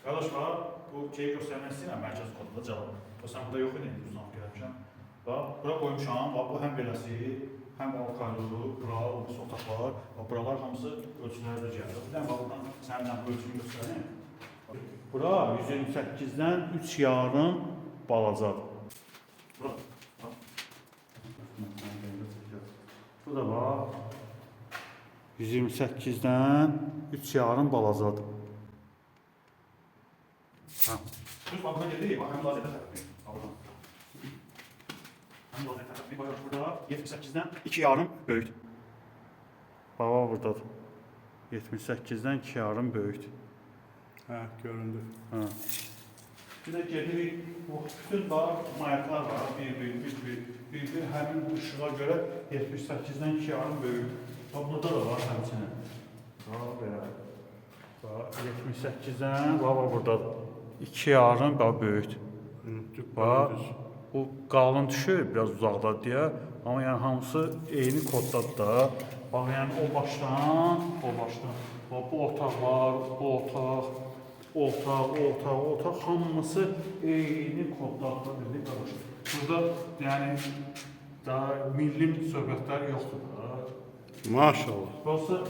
Qardaş, bax, bu şeyi göstərmək istəyirəm, mərkəzi kodda cavab. O sən burada yox idin, uzun gəlmişəm. Bax, bura qoymuşam, bax bu həm beləsi, həm o koridoru, bura, o birisi otaqlar, bax buralar hamısı ölçüləri düz gəlir. Bir dənə bax buradan sənin ölçünü göstərim. Bura 128-dən 3 yarım balacadır. Bura. Bax. Bu da bax 128-dən 3 yarım balacadır. Hə. Düz bax buna gedirik, bax həmin vəziyyətə tərəf. Bax buradan. Həmin vəziyyətə tərəf. Bax burada 78-dən 2 yarım böyükdür. Baba buradadır. 78-dən 2 yarım böyükdür. Hə, göründü. Hə. Bir də gedirik, bu bütün bax mayaklar var, bir-bir, bir-bir, bir-bir həmin bu işığa görə 78-dən 2 yarım böyükdür. Bax burada da var həmçinin. Bax belə. Bax 78-dən bax bax buradadır. 2 yarım bax böyükdür. Bax bu qalın düşür biraz uzaqda deyə, amma yəni hamısı eyni koddadır da. Bax yəni o başdan, o başdan. Bax bu otaqlar, bu otaq, o otaq, o otaq, o otaq hamısı eyni koddadır dedik qardaş. Burada yəni daha millim söhbətlər yoxdur da. Maşallah. Burası